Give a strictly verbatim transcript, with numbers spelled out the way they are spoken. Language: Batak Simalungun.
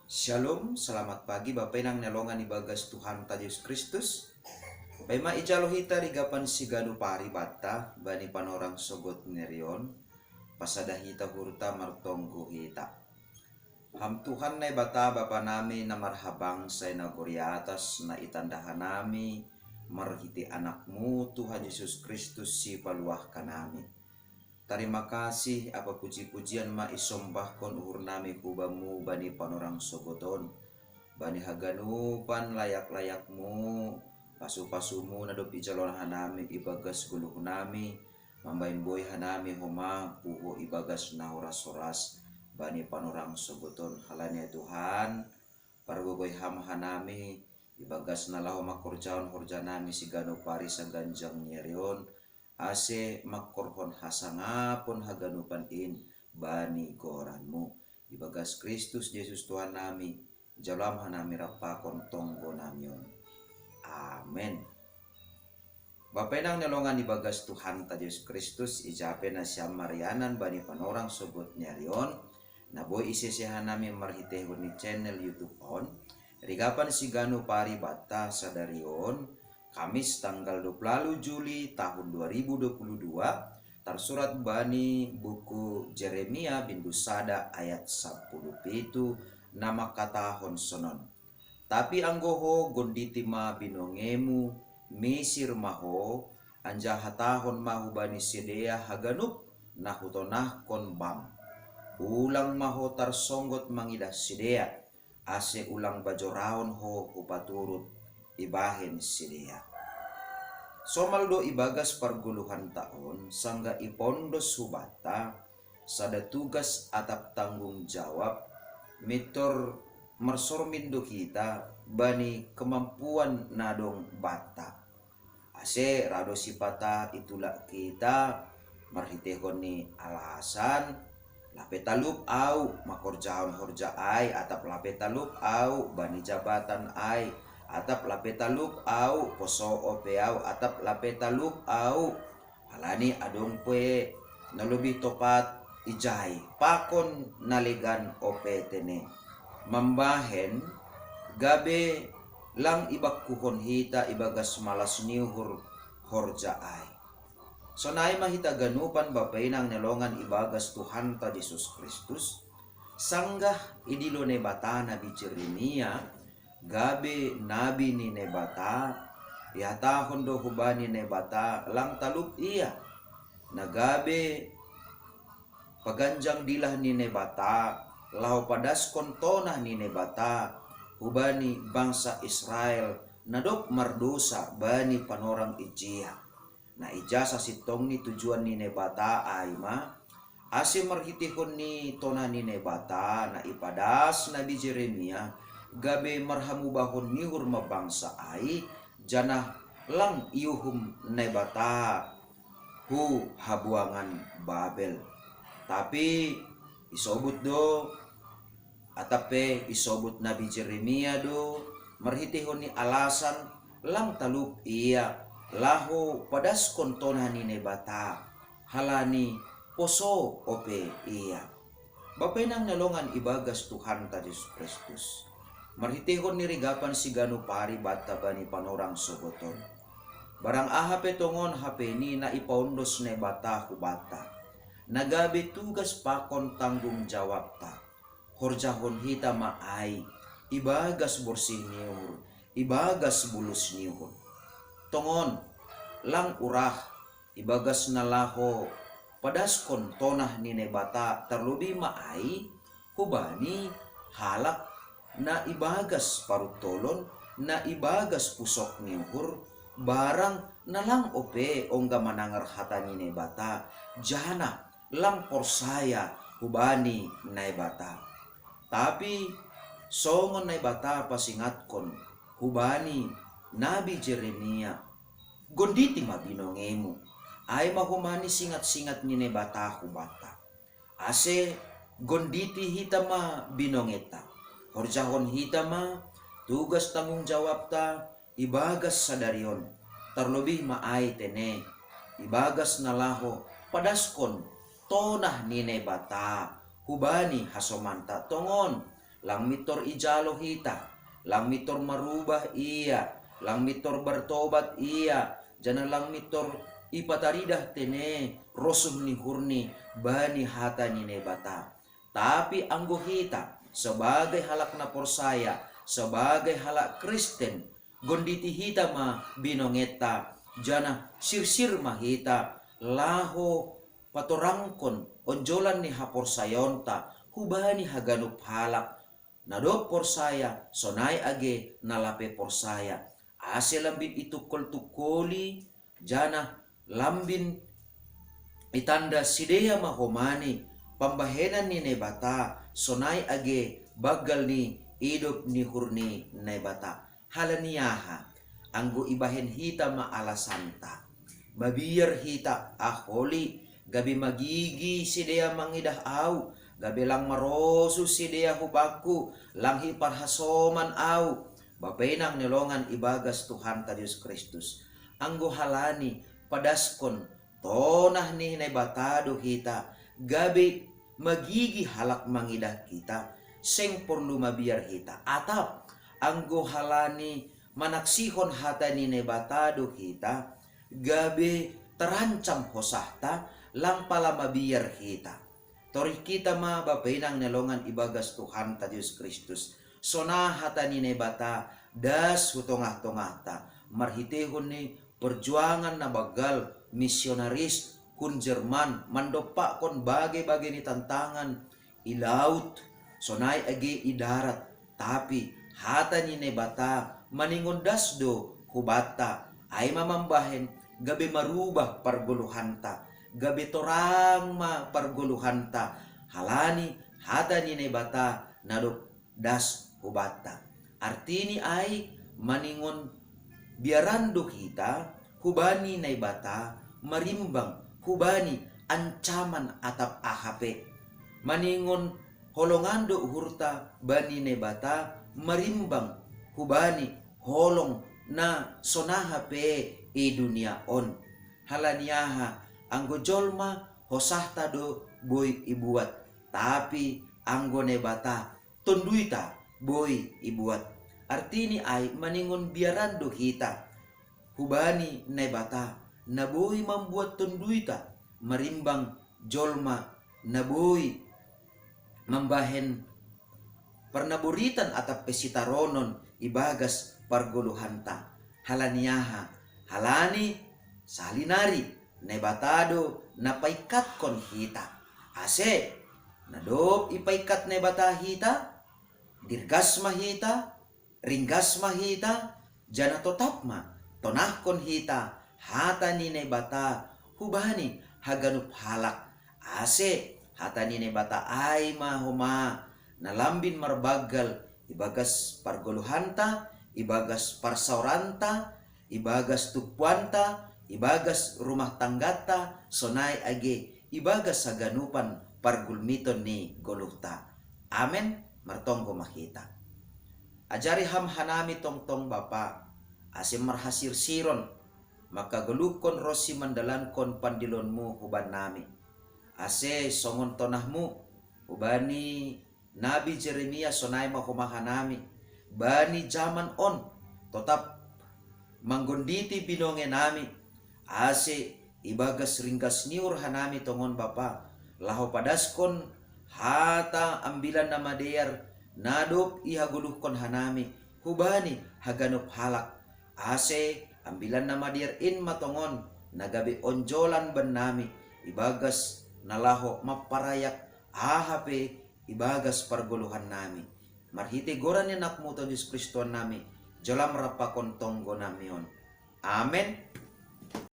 Shalom, selamat pagi Bapa Inang nelongan ibagas Tuhan ta Yesus Kristus. Paima ijalo hita rigapan siganu pari bata bani panorang sogot nerion, pasada hita hurta martonggo hita. Ham Tuhan Naibata Bapa nami na marhabang sai na gori atas na itandahan nami marhiti anakmu Tuhan Yesus Kristus si paluah kanami. Tarima kasih apa puji-pujian ma isombahkon uhur nami hubamu bani panorang sogoton, bani haganupan layak-layakmu, pasu-pasumu na dob ijalohan nami ibagas goluh nami, mambain boi hanami homa puho ibagas na horas-horas bani panorang sogoton. Halani Tuhan, pargogoi ham hanami ibagas na laho mangkorjahon horja nami siganu pari saganjang ni ari on, ase mangkorhon hasangapon haganupan in bani goranmu. Ibagas Kristus Yesus Tuhan nami, jalam hanami rampakon tonggo nami on. Amen. Bapa Inang nelongan ibagas Tuhan ta Yesus Kristus, ijape nasiam marianan bani panorang sogot ni ari on, na boi isese hanami marhitehon ni channel YouTube on, rigapan siganu pari bata sadari on, Kamis tanggal dua puluh Juli tahun dua ribu dua puluh dua, tarsurat bani buku Jeremia bindu sada ayat sapuluh pitu na mangkatahon sonon. Tapi anggo ho gonditi ma binongemu, misir ma ho, anjaha hatahon ma hubani sidea haganup na hutonahkon bam. Ulang ma ho tarsonggot mangidah sidea, ase ulang bajoraon ho hupaturut ibahen sidea. Somal do ibagas pargoluhan ta on, sanggah ipondos hubata, sada tugas atap tanggung jawab, mitor marsormin do hita bani kemampuan na dong banta. Ase ra do sipata itulak hita marhitehon ni alasan, lape talup au mangkorjahon horja ai, atap lape talup au bani jabatan ai, atap lape talup au poso ope au, atap lape talup au. Halani adong pe na lobih topat ijai pakon na legan ope tene. Mambahen gabe lang ibakkuhon hita ibagas malas ni uhur horja ai. Sonai ma hita ganupan Bapa Inang nelongan ibagas Tuhan ta Yesus Kristus, sanggah idilo Naibata nabi Jeremia, gabe nabi ni Naibata, ihatahon do hubani Naibata lang talup ia. Na gabe paganjang dilah ni Naibata, laho padaskon tonah ni Naibata hubani bangsa Israel na dob mardosa bani panorang ijia. Na ija sasintongni tujuan ni Naibata ai ma, ase marhitehon ni tonah ni Naibata na ipadas nabi Jeremia, gabe marhamubahon ni uhur ma bangsa ai, janah lang iuhum Naibata hu habuangan Babel. Tapi isobut do, atap pe isobut nabi Jeremia do marhitehon ni alasan lang talup ia laho padaskon tonah ni Naibata, halani poso ope ia. Bapa Inang nelongan ibagas Tuhan ta Yesus Kristus, marhitehon ni rigapan siganu pari banta bani panorang sogoton. Barang aha pe tongon hape ni na ipaondos Naibata hubanta, na gabe tugas pakon tanggung jawabta, horjahon hita ma ai ibagas borsih ni uhur, ibagas bulus ni uhur. Tongon, lang urah ibagas na laho padaskon tonah ni Naibata tarlobih ma ai hubani halak na ibagas paruntolon, na ibagas pusok ni uhur, barang na lang ope ongga manangar hata ni Naibata, janah lang porsaya hubani Naibata. Tapi songon Naibata pasingatkon hubani nabi Jeremia, gonditi ma binongemu, ai ma homa ni singat-singat ni Naibata hubanta. Ase gonditi hita ma binongenta, horjahon hita ma tugas tanggung jawabta ibagas sadari on, tarlobih ma ai tene ibagas na laho padaskon tonah ni Naibata hubani hasomanta. Tongon, Lang mittor ijalo hita, lang mittor marubah ia, lang mittor bertobat ia, jana lang mittor ipataridah tene rosuh ni uhurni bani hata ni Naibata. Tapi anggo hita, sebagai halak na porsaya, sebagai halak Kristen, gonditi hita ma binongenta, jana sirsir ma hita laho patorangkon onjolan ni haporsayaonta hubani haganup halak, na dob porsaya, sonai age na lape porsaya. Ase lambin itukkol-tukkoli, jana lambin itanda sidea ma homani pambahenan ni Naibata, sonai age banggal ni idop ni uhur ni Naibata. Halani aha? Anggo ibahen hita ma alasanta. Mabiar hita, ah holi, gabe magigi sidea mangidah au, gabe lang marosuh sidea hubakku, lang hiparhasoman au, bapa inang ni longan ibagas Tuhanta Jesus Kristus. Anggo halani padaskon tonah ni Naibata do hita, gabe magigi halak mangidah hita, seng porlu mabiar hita. Atap, anggo halani manaksihon hata ni Naibata do hita, gabe terancam hosahta, lang pala mabiar hita. Torih hita ma bapa inang ni longan ibagas Tuhanta Jesus Kristus. Sona hata ni Naibata das hu tongah-tongahta, marhitehon ni perjuangan na banggal misionaris hun Jerman mandompakkon bage-bage ni tantangan i laut, sonai age i darat. Tapi hata ni Naibata maningon das do hubanta, ai ma mambahen gabe marubah pargoluhanta, gabe torang ma pargoluhanta, halani hata ni Naibata na dob das hubanta. Artini ai maningon biaran do hita hubani Naibata, marimbang hubani ancaman atap aha pe. Maningon holongan do uhurta bani Naibata, marimbang hubani holong na sonaha pe i dunia on. Halani aha? Anggo jolma hosahta do boi ibuat, tapi anggo Naibata tonduita boi ibuat. Artini ai maningon biaran do hita hubani Naibata, na boi mambuat tonduita, marimbang jolma na boi mambahen parnaboritan atap pe sitaronon ibagas pargoluhanta. Halani aha? Halani sahali nari Naibata do na paingkatkon hita. Ase na dob ipaingkat Naibata hita, dirgas ma hita, ringgas ma hita, jana totap ma tonahkon hita hata ni Naibata hubani haganup halak. Ase hata ni Naibata ai ma homa na lambin marbanggal ibagas pargoluhanta, ibagas parsaoranta, ibagas tumpuanta, ibagas rumah tanggata, sonai age ibagas haganupan pargulmiton ni goluhta. Amen. Martonggo ma hita. Ajari Ham hanami tongtong Bapa, ase marhasirsiron mangkagoluhkon ronsi mandalankon pandilonMu hubannami. Ase songon tonahMu hubani Nabi Jeremia, sonai ma homa hanami bani jaman on totap manggonditi binongenami, ase ibagas ringgas ni uhur hanami tongon Bapa, laho padaskon hata Ambilan Namadear na dob ihagoluhkon hanami hubani haganup halak. Ase Ambilan Namadear in ma tongon na gabe onjolan bannami ibagas na laho mamparayak aha pe ibagas pargoluhannami. Marhite goran ni AnakMu Tuhan Jesus Kristus Tuhannami, jalo ma rap pakon tonggonami on. Amen.